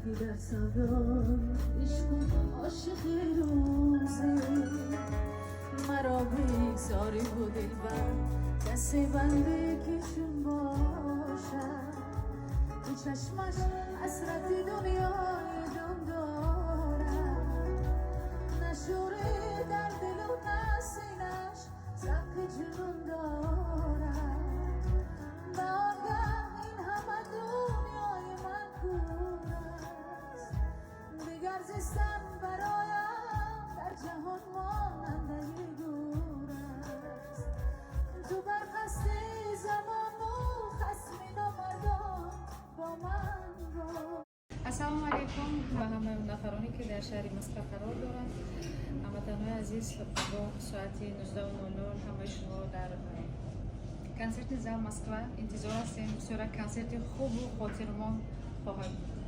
Ки дар савдои ишқу ошиқи рӯзе маро бигзорӣ бу дилбар, касе банде ки чун бошад, ки чашмаш ҳасрати дунёи дун дорад, на шӯре дар дилу на синаш завқи ҷунун дорад. Ба он гаҳ ин ҳама дунёи ман кур аст, дигар зистан бароям дар ҷаҳон монандаи гӯр аст. Ту бархасти замону хасми номардон бо ман бош. Ассалому алайкум ба ҳамаи он нафароне, ки дар шаҳри Москва қарор доранд. Ҳамватанҳои азиз, бо соати 19:00 ҳамаи шуморо дар консерти зал Москва интизор ҳастем. Бисёр як консерти хубу хотирмон хоҳад буд.